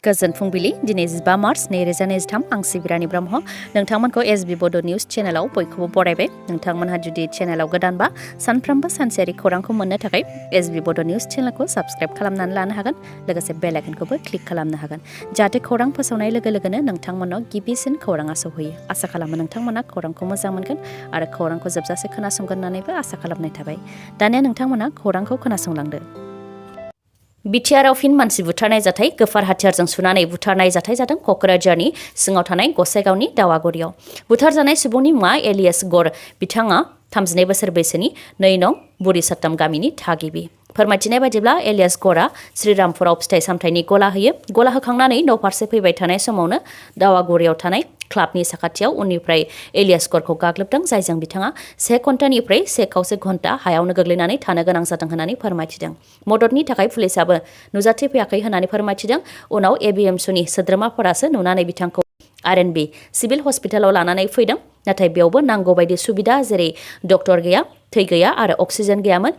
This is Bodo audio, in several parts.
गोजोन फुंबिलि दिनै 15 मार्च 2023 आं सिबिरानि ब्रह्म नोंथांमोनखौ SBbodo News चेनेलाव बयखौबो बरायबाय। नोंथांमोनहा जुदि चेनेलाव गोदानबा सानफ्रोमबो सानसेयारि खौरांखौ मोननो थाखाय SBbodo News चेनेलखौ साबस्क्राइब खालामनानै लानो हागोन, लोगोसे बेल आइकनखौबो क्लिक खालामनो हागोन जाहाथे खौरां फोसावनाय लोगो लोगोनो नोंथांमोननाव गिबिसिन खौराङा सौहैयो। आसा खालामो नोंथांमोना खौरांखौ मोजां मोनगोन आरो खौरांखौ जोबजासे खोनासंगोन होननानैबो आसा खालामनाय थाबाय। दानिया नोंथांमोना खौरांखौ खोनासंलांदो। BTR आव फिन मानसि बुथारनाय जाथाय, गोफार हाथियारजों सुनानै बुथारनाय जाथाय जादों क'क्राझारनि सिङाव थानाय गसाइगावनि दावागुरियाव। बुथारजानाय सुबुंनि मुङा एलियास गर, बिथाङा 32 बोसोर बैसोनि 2 नं बुरिसात्ताम गामिनि थागिबि। फोरमायथिनाय बायदिब्ला एलियास गरा श्रीरामपुराव फिथाइ सामथाइनि गला होयो। गला होखांनानै न' फारसे फैबाय थानाय समावनो दावागुरियाव थानाय क्लाबनि साखाथियाव उननिफ्राय एलियास गरखौ गाग्लोबदों, जायजों बिथाङा 1 घन्टानिफ्राय 1 खावसे घन्टा हायावनो गोग्लैनानै थानो गोनां जादों होननानै फोरमायथिदों। मददनि थाखाय पुलिसाबो नुजाथिफैयाखै होननानै फोरमायथिदों। उनाव एबिएमसुनि सोद्रोमाफोरासो नुनानै बिथांखौ आरएनबि सिभिल हस्पिटालाव लानानै फैदों, नाथाय बेयावबो नांगौ बायदि सुबिदा जेरै डक्टर गैया, थै गैया आरो अक्सिजेन गैयामोन,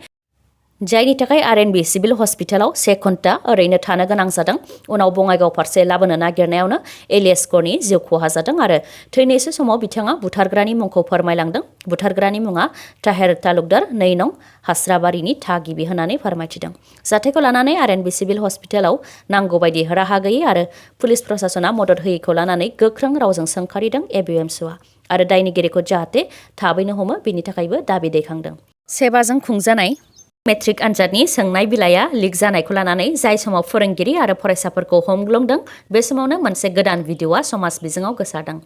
जायनि थाखाय आरएनबि सिभिल हस्पिटालाव 1 घन्टा ओरैनो थानो गोनां जादों। उनाव बङाइगाव फारसे लाबोनो नागिरनायावनो एलियास गरनि जिउ खहा जादों आरो थैनायसो समाव बिथाङा बुथारग्रानि मुंखौ फोरमायलांदों। बुथारग्रानि मुङा ताहेर तालुकदार, 2 नं हास्राबारिनि थागिबि होननानै फोरमायथिदों। जाथायखौ लानानै आरएनबि सिभिल हस्पिटालाव नांगौ बायदि राहा गैयै आरो पुलिस प्रशासना मदद होयैखौ लानानै गोख्रों रावजों सोंखारिदों एबिएमसुआ आरो दायनिगिरिखौ जाहाथे थाबैनो हमो बेनि थाखायबो दाबि दैखांदों। सेबाजों खुंजानाय मेट्रिक आनजादनि सोंनाय बिलाइया लिक जानायखौ लानानै जाय समाव फोरोंगिरि आरो फरायसाफोरखौ हमग्लुंदों, बे समावनो मोनसे गोदान भिडिअ'आ समाज बिजोङाव गोसारदों।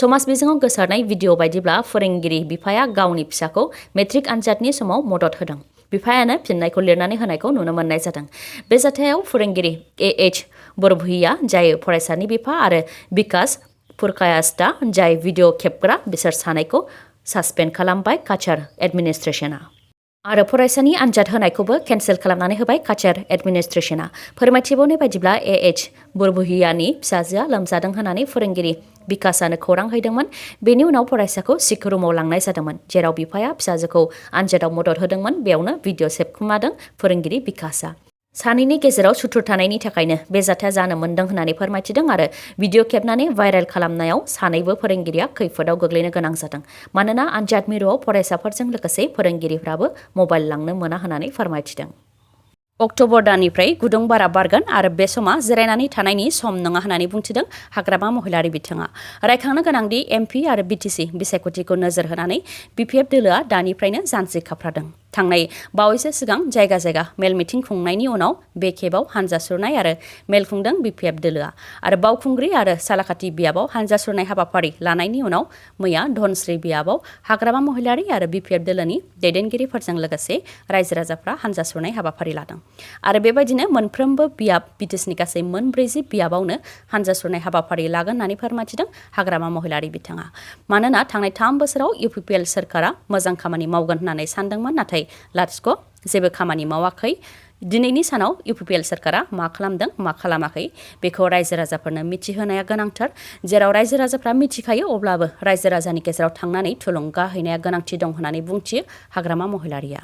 समाज बिजोङाव गोसारनाय भिडिअ' बायदिब्ला फोरोंगिरि बिफाया गावनि फिसाखौ मेट्रिक आनजादनि समाव मदद होदों। बिफायानो फिननायखौ लिरनानै होनायखौ नुनो मोननाय जादों। बे जाथायाव फोरोंगिरि एएच बरभुइया, जाय फरायसानि बिफा, आरो बिकास पुरकायास्ता, जाय भिडिअ' खेबग्रा, बिसोर सानैखौ सासपेन्ड खालामबाय काचार एडमिनिस्ट्रेसना। आरो फरायसानि आनजाद होनायखौबो केन्सेल खालामनानै होबाय काचार एडमिनिस्ट्रेसना। फोरमायथिबावनाय बायदिब्ला एएच बरभुइयानि फिसाजोआ लोमजादों होननानै फोरोंगिरि बिकासआनो खौरां हैदोंमोन। बेनि उनाव फरायसाखौ सिक रुमाव लांनाय जादोंमोन, जेराव बिफाया फिसाजोखौ आनजादाव मदद होदोंमोन। बेयावनो भिडिअ' सेबखुमादों फोरोंगिरि बिकासआ। सानैनि गेजेराव सुथुर थानायनि थाखायनो बे जाथाया जानो मोन्दों होननानै फोरमायथिदों आरो भिडिअ' खेबनानै भाइरेल खालामनायाव सानैबो फोरोंगिरिया खैफोदाव गोग्लैनो गोनां जादों, मानोना आनजाद मिरुआव फरायसाफोरजों लोगोसे फोरोंगिरिफ्राबो मबाइल लांनो मोना होननानै फोरमायथिदों। अक्ट'बर दाननिफ्राय गुदुं बारा बारगोन आरो बे समा जिरायनानै थानायनि सम नङा होननानै बुंथिदों हाग्रामा महिलारि बिथाङा। रायखांनो गोनांदि एमपि आरो बिटिसि बिसायख'थिखौ नोजोर होनानै बिपिएफ दोलोआ दानिफ्रायनो जानजि खाफ्रादों। थांनाय बावैसो सिगां जायगा जायगा मेल मिथिं खुंनायनि उनाव बे खेबाव हानजा सुरनाय आरो मेल खुंदों बिपिएफ दोलोआ आरो बावखुंग्रि आरो सालाकाथि बियाबाव हानजा सुरनाय हाबाफारि लानायनि उनाव मैया धनस्री बियाबाव हाग्रामा महिलारि आरो बिपिएफ दोलोनि दैदेनगिरिफोरजों लोगोसे रायजो राजाफ्रा हानजा सुरनाय हाबाफारि लादों आरो बेबायदिनो मोनफ्रोमबो बियाब बिटिसिनि गासै 40 बियाबावनो हानजा सुरनाय हाबाफारि लागोन होननानै फोरमायथिदों हाग्रामा महिलारि बिथाङा। मानोना थांनाय 3 बोसोराव इउपिपिएल सोरखारा मोजां खामानि मावगोन होननानै सानदोंमोन, नाथाय लाथिख' जेबो खामानि मावाखै। दिनैनि सानाव इउपिपिएल सोरखारा मा खालामदों मा खालामाखै बेखौ रायजो राजाफोरनो मिथिहोनाया गोनांथार। जेराव रायजो राजाफ्रा मिथिखायो अब्लाबो रायजो राजानि गेजेराव थांनानै थुलुंगा हैनाया गोनांथि दं होननानै बुंथियो हाग्रामा महिलारिया।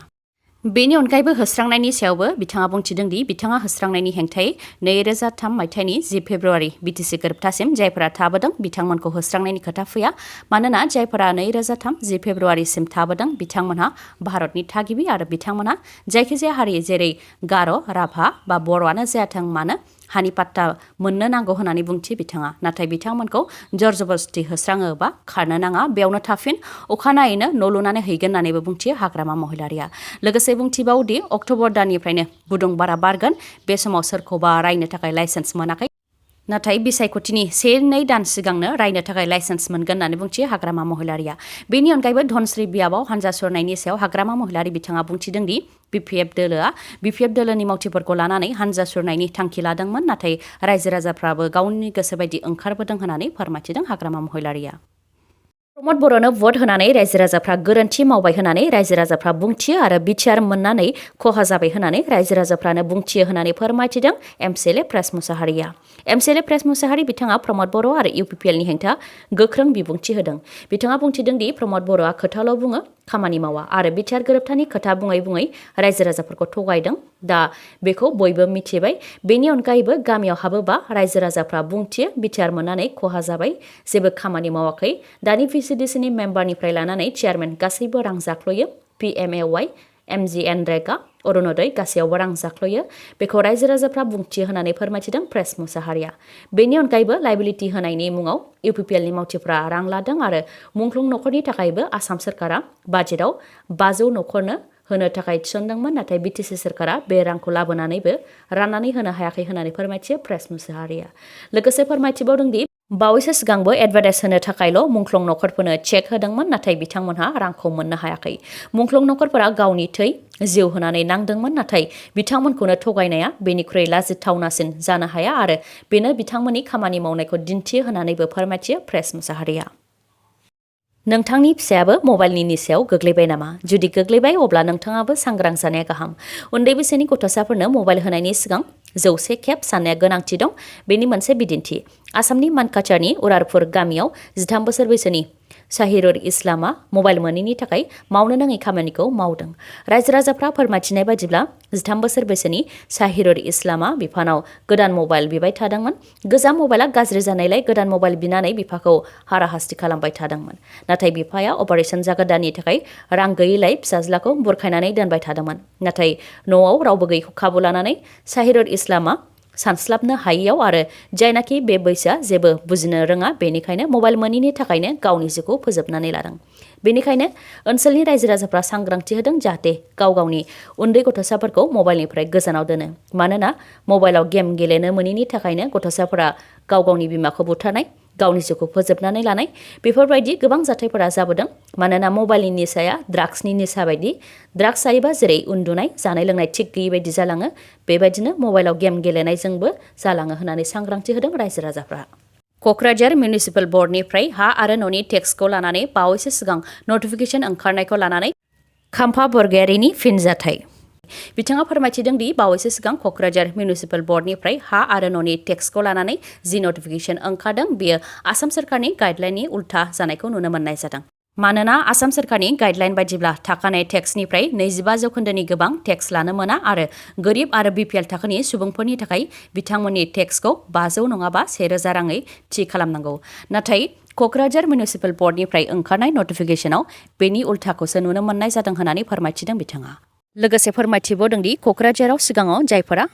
बेनि अनगायैबो होस्रांनायनि सायावबो बिथाङा बुंथिदों दि बिथाङा होस्रांनायनि हेंथायै 2003 मायथाइनि 10 फेब्रुवारि बिटिसि गोरोबथासिम जायफोरा थाबोदों बिथांमोनखौ होस्रांनायनि खोथा फैया, मानोना जायफोरा 2003 10 फेब्रुवारिसिम थाबोदों बिथांमोनहा भारतनि थागिबि आरो बिथांमोनहा जायखिजाया हारि जेरै गार', राभा बा बर'आनो जायाथों मानो हानि पाट्टा मोननो नांगौ होननानै बुंथि बिथाङा। नाथाय बिथांमोनखौ जरजबस्ति होस्राङोबा खारनो नाङा, बेयावनो थाफिन, अखानायैनो न' लुनानै हैगोन होननानैबो बुंथियो हाग्रामा महिलारिया। लोगोसे बुंथिबावदि अक्ट'बर दाननिफ्रायनो गुदुं बारा बारगोन। बे समाव सोरखौबा रायनो थाखाय लाइसेन्स मोनाखै, नाथाय बिसायख'थिनि 1-2 दान सिगांनो रायनो थाखाय लाइसेन्स मोनगोन होननानै बुंथियो हाग्रामा महिलारिया। बेनि अनगायैबो धनस्री बियाबाव हानजा सुरनायनि सायाव हाग्रामा महिलारि बिथाङा बुंथिदों दि बिपिएफ दोलोआ बिपिएफ दोलोनि मावथिफोरखौ लानानै हानजा सुरनायनि थांखि लादोंमोन, नाथाय रायजो राजाफ्राबो गावनि गोसो बायदि ओंखारबोदों होननानै फोरमायथिदों हाग्रामा महिलारिया। प्रमद बर'नो भट होनानै रायजो राजाफ्रा गोरोन्थि मावबाय होननानै रायजो राजाफ्रा बुंथियो आरो बिटिआर मोननानै खहा जाबाय होननानै रायजो राजाफ्रानो बुंथियो होननानै फोरमायथिदों एमसिएलए प्रेस मुसाहारिया। एमसिएलए प्रेस मुसाहारि बिथाङा प्रमद बर' आरो इउपिपिएलनि हेंथा गोख्रों बिबुंथि होदों। बिथाङा बुंथिदों दि प्रमद बर'आ खोथाल' बुङो, खामानि मावा आरो BTR गोरोबथानि खोथा बुङै बुङै रायजो राजाफोरखौ थगायदों। दा बेखौ बयबो मिथिबाय। बेनि अनगायैबो गामियाव हाबोबा रायजो राजाफ्रा बुंथियो BTR मोननानै खहा जाबाय, जेबो खामानि मावाखै। दानि VCDCनि मेम्बारनिफ्राय लानानै चेयारमेन गासैबो रां जाख्लयो। PMAY, MGNरेगा, अरुणोदय गासैयावबो रां जाख्लयो। बेखौ रायजो राजाफ्रा बुंथियो होननानै फोरमायथिदों प्रेस मुसाहारिया। बेनि अनगायैबो लाइबिलिटि होनायनि मुङाव UPPLनि मावथिफ्रा रां लादों आरो मुंख्लं नखरनि थाखायबो आसाम सोरखारा बाजेटआव 500 नखरनो होनो थाखाय थिसनदोंमोन, नाथाय BTC सोरखारा बे रांखौ लाबोनानैबो राननानै होनो हायाखै होननानै फोरमायथियो प्रेस मुसाहारिया। लोगोसे फोरमायथिबावदों दि बावैसो सिगांबो एडभार्टाइज होनो थाखायल' मुंख्लं नखरफोरनो चेक होदोंमोन, नाथाय बिथांमोनहा रांखौ मोननो हायाखै। मुंख्लं नखरफोरा गावनि थै जिउ होनानै नांदोंमोन, नाथाय बिथांमोनखौनो थगायनाया बेनिख्रुइ लाजिथावनासिन जानो हाया आरो बेनो बिथांमोननि खामानि मावनायखौ दिन्थियो होननानैबो फोरमायथियो प्रेस मुसाहारिया। नोंथांनि फिसायाबो मबाइलनि निसायाव गोग्लैबाय नामा? जुदि गोग्लैबाय अब्ला नोंथाङाबो सांग्रां जानाया गाहाम। उन्दै बैसोनि गथ'साफोरनो मबाइल होनायनि सिगां 100 खेब साननाया गोनांथि दं। बेनि मोनसे बिदिन्थि आसामनि मानकाचारनि उरारपुर गामियाव 13 बोसोर बैसोनि साहिरुल इस्लामा मबाइल मोनैनि थाखाय मावनो नाङै खामानिखौ मावदों। रायजो राजाफ्रा फोरमायथिनाय बायदिब्ला 13 बोसोर बैसोनि साहिरुल इस्लामा बिफानाव गोदान मबाइल बिबाय थादोंमोन। गोजाम मबाइला गाज्रि जानायलाय गोदान मबाइल बिनानै बिफाखौ हाराहास्ति खालामबाय थादोंमोन। नाथाय बिफाया अपारेशन जागोदाननि थाखाय रां गैयैलाय फिसाज्लाखौ बुरखायनानै दोनबाय थादोंमन। नाथाय न'आव रावबो गैयैखौ खाबु लानानै साहिरुल इस्लामा सानस्लाबनो हायैयाव आरो जायनाखि बे बैसोआ जेबो बुजिनो रोङा, बेनिखायनो मबाइल मोनैनि थाखायनो गावनि जिउखौ फोजोबनानै लादों। बेनिखायनो ओनसोलनि रायजो राजाफ्रा सांग्रांथि होदों जाहाथे गाव गावनि उन्दै गथ'साफोरखौ मबाइलनिफ्राय गोजानाव दोनो। मानोना मबाइलाव गेम गेलेनो मोनैनि थाखायनो गथ'साफोरा गाव गावनि बिमाखौ बुथारनाय, गावनि जिउखौ फोजोबनानै लानाय बेफोरबायदि गोबां जाथायफोरा जाबोदों। मानोना मबाइलनि निसाया ड्राग्सनि निसा बायदि। ड्राग्स जायोबा जेरै उन्दुनाय, जानाय लोंनाय थिग गैयै बायदि जालाङो, बेबायदिनो मबाइलाव गेम गेलेनायजोंबो जालाङो होननानै सांग्रांथि होदों रायजो राजाफ्रा। क'क्राझार मिउनिसिपेल बर्डनिफ्राय हा आरो न'नि टेक्सखौ लानानै बावैसो सिगां नटिफिकेसन ओंखारनायखौ लानानै खाम्फा बरगयारिनि फिनजाथाय। बिथाङा फोरमायथिदों दि बावैसो सिगां क'क्राझार मिउनिसिपेल बर्डनिफ्राय हा आरो न'नि टेक्सखौ लानानै जि नटिफिकेसन ओंखारदों, बेयो आसाम सोरखारनि गाइडलाइननि उल्था जानायखौ नुनो मोननाय जादों। मानोना आसाम सोरखारनि गाइडलाइन बायदिब्ला थाखानाय टेक्सनिफ्राय 25% गोबां टेक्स लानो मोना आरो गोरिब आरो BPL थाखोनि सुबुंफोरनि थाखाय बिथांमोननि टेक्सखौ 500 नङाबा 1000 राङै थि खालामनांगौ। नाथाय क'क्राझार मिउनिसिपेल बर्डनिफ्राय ओंखारनाय नटिफिकेसनाव बेनि उल्थाखौसो नुनो मोननाय जादों होननानै फोरमायथिदों बिथाङा। लोगोसे फोरमायथिबावदों दि क'क्राझाराव सिगाङाव जायफोरा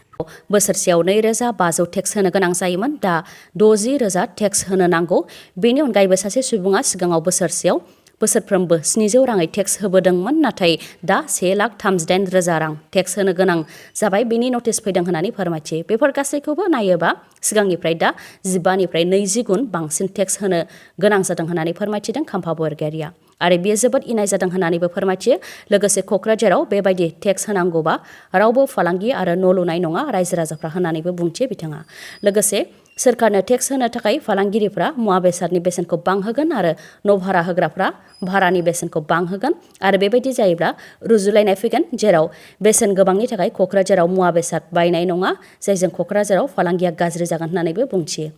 बोसोरसेयाव 2500 टेक्स होनो गोनां जायोमोन, दा 60,000 टेक्स होनो नांगौ। बेनि अनगायैबो सासे सुबुङा सिगाङाव बोसोरसेयाव बोसोरफ्रोमबो 700 राङै टेक्स होबोदोंमोन, नाथाय दा 1,38,000 रां टेक्स होनो गोनां जाबाय। बेनि नटिस फैदों होननानै फोरमायथियो। बेफोर गासैखौबो नायोबा सिगांनिफ्राय दा 15निफ्राय 20 गुन बांसिन टेक्स होनो गोनां जादों होननानै फोरमायथिदों खाम्फा बरगयारिया। आरो बेयो जोबोद इनाय जादों होननानैबो फोरमायथियो। लोगोसे क'क्राझाराव बेबायदि टेक्स होनांगौबा रावबो फालांगि आरो न' लुनाय नङा रायजो राजाफ्रा होननानैबो बुंथियो बिथाङा। लोगोसे सोरखारनो टेक्स होनो थाखाय फालांगिरिफ्रा मुवा बेसादनि बेसेनखौ बांहोगोन आरो न' भारा होग्राफ्रा भारानि बेसेनखौ बांहोगोन आरो बेबायदि जायोब्ला रुजुलायनाय फैगोन, जेराव बेसेन गोबांनि थाखाय क'क्राझाराव मुवा बेसाद बायनाय नङा, जायजों क'क्राझाराव फालांगिया गाज्रि जागोन होननानैबो बुंथियो।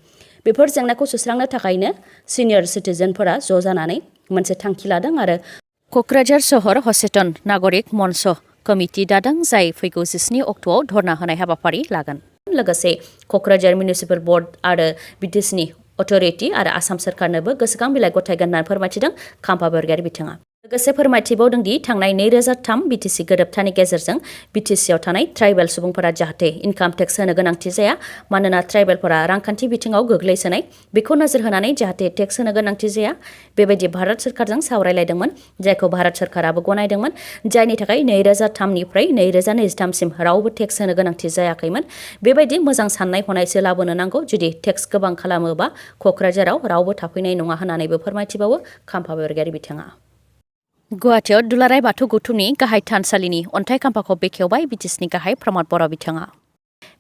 बेफोर जेंनाखौ सुस्रांनो थाखायनो सिनियर सिटिजेनफोरा ज' जानानै मोनसे थांखि लादों आरो क'क्राझार सहर सचेतन नागरिक मन्च कमिटि दादों, जाय फैगौ 17 अक्ट'आव धर्ना होनाय हाबाफारि लागोन। लोगोसे क'क्राझार मिउनिसिपेल बर्ड आरो BTCनि अथ'रिटि आरो आसाम सोरखारनोबो गोसोखां बिलाइ गथायगोन होननानै फोरमायथिदों खाम्फा बरगयारि बिथाङा। लोगोसे फोरमायथिबावदों दि थांनाय 2003 BTC गोरोबथानि गेजेरजों BTCआव थानाय ट्राइबेल सुबुंफोरा जाहाथे इनकाम टेक्स होनो गोनांथि जाया, मानोना ट्राइबेलफोरा रांखान्थि बिथिङाव गोग्लैसोनाय, बेखौ नोजोर होनानै जाहाथे टेक्स होनो गोनांथि जाया, बेबायदि भारत सोरखारजों सावरायलायदोंमोन, जायखौ भारत सोरखाराबो गनायदोंमोन, जायनि थाखाय 2003निफ्राय 2023सिम रावबो टेक्स होनो गोनांथि जायाखैमोन। बेबायदि मोजां साननाय हनायसो लाबोनो नांगौ। जुदि टेक्स गोबां खालामोबा क'क्राझाराव रावबो थाफैनाय नङा होननानैबो फोरमायथिबावो खाम्फा बरगयारि बिथाङा। गुवाहाटीआव दुलाराय बाथौ गौथुमनि गाहाय थानसालिनि अन्थाइ खाम्फाखौ बेखेवबाय BTCनि गाहाय प्रमद बर' बिथाङा।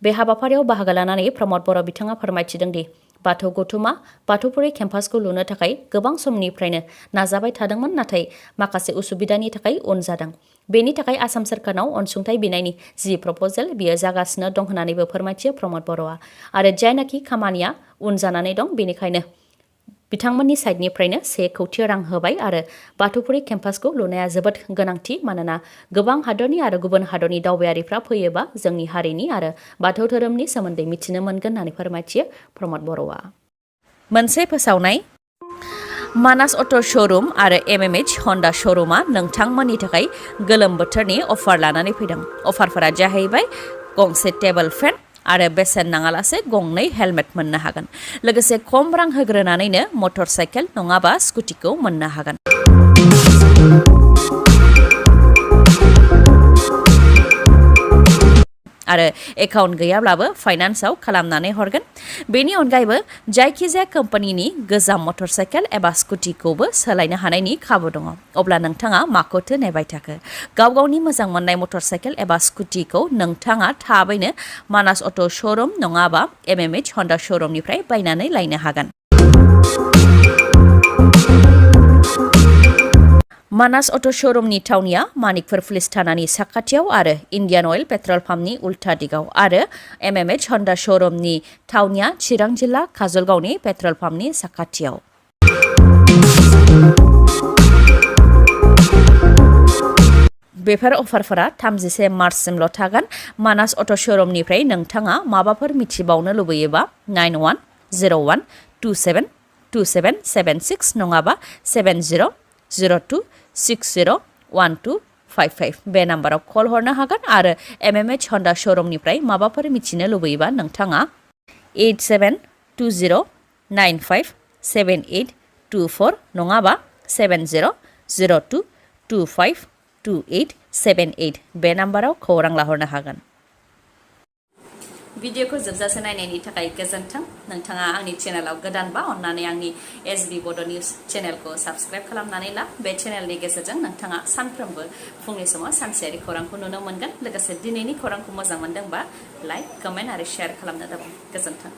बे हाबाफारियाव बाहागो लानानै प्रमद बर' बिथाङा फोरमायथिदों दि बाथौ गौथुमा बाथौपुरि केम्पासखौ लुनो थाखाय गोबां समनिफ्रायनो नाजाबाय थादोंमोन, नाथाय माखासे उसुबिदानि थाखाय उन जादों। बेनि थाखाय आसाम सोरखारनाव अनसुंथाइ बिनायनि जि प्रप'जेल बियो जागासिनो दं होननानैबो फोरमायथियो प्रमद बर'आ। आरो जायनाखि खामानिया उन जानानै दं, बेनिखायनो बिथांमोननि साइडनिफ्रायनो 1 कौटि रां होबाय आरो बाथौफुरि केम्पासखौ लुनाया जोबोद गोनांथि मानोना गोबां हादरनि आरो गुबुन हादरनि दावबायारिफ्रा फैयोबा जोंनि हारिनि आरो बाथौ धोरोमनि सोमोन्दै मिथिनो मोनगोन होननानै फोरमायथियो प्रमद बर'आ। मोनसे फोसावनाय मानास अट' श'रुम आरो MMH हन्डा श'रुमा नोंथांमोननि थाखाय गोलोम बोथोरनि अफार लानानै फैदों। अफारफोरा जाहैबाय गंसे टेबोल फेन आरो बेसेन नाङालासे गंनै हेलमेट मोननो हागोन। लोगोसे खम रां होग्रोनानैनो मटर साइकेल नङाबा स्कुटिखौ मोननो हागोन। आरो एकाउन्ट गैयाब्लाबो फाइनान्सआव खालामनानै हरगोन। बेनि अनगायैबो जायखिजाया कम्पानिनि गोजाम मटर साइकेल एबा स्कुटिखौबो सोलायनो हानायनि खाबु दङ। अब्ला नोंथाङा माखौथो नेबाय थाखो? गाव गावनि मोजां मोननाय मटर साइकेल एबा स्कुटिखौ नोंथाङा थाबैनो मानास अट' श'रुम नङाबा MMH हन्डा श'रुमनिफ्राय बायनानै लायनो हागोन। मानास अट' श'रुमनि थावनिया मानिकपुर पुलिस थानानि साखाथियाव आरो इन्डियान अइल पेट्रल पाम्पनि उल्था दिगाव आरो MMH हन्डा श'रुमनि थावनिया चिरां जिल्ला काजलगावनि पेट्रल पाम्पनि साखाथियाव। बेफोर अफारफोरा 31 मार्चसिमल' थागोन। मानास अट' श'रुमनिफ्राय नोंथाङा माबाफोर मिथिबावनो लुबैयोबा 9101272776 नङाबा 7002601255 बे नाम्बाराव कल हरनो हागोन आरो MMH हन्डा श'रुमनिफ्राय माबाफोर मिथिनो लुबैयोबा नोंथाङा 8720957824 नङाबा 7002252878 बे नाम्बाराव खौरां लाहरनो हागोन। भिडिअखौ जोबजासे नायनायनि थाखाय गोजोन्थों। नोंथाङा आंनि चेनेलाव गोदानबा अन्नानै आंनि SB बड' निउस चेनेलखौ साबस्क्राइब खालामनानै ला। बे चेनेलनि गेजेरजों नोंथाङा सानफ्रोमबो फुंनि समाव सानसेयारि खौरांखौ नुनो मोनगोन। लोगोसे दिनैनि खौरांखौ मोजां मोनदोंबा लाइक, कमेन्ट आरो शेयार खालामनो दाबाव। गोजोन्थों।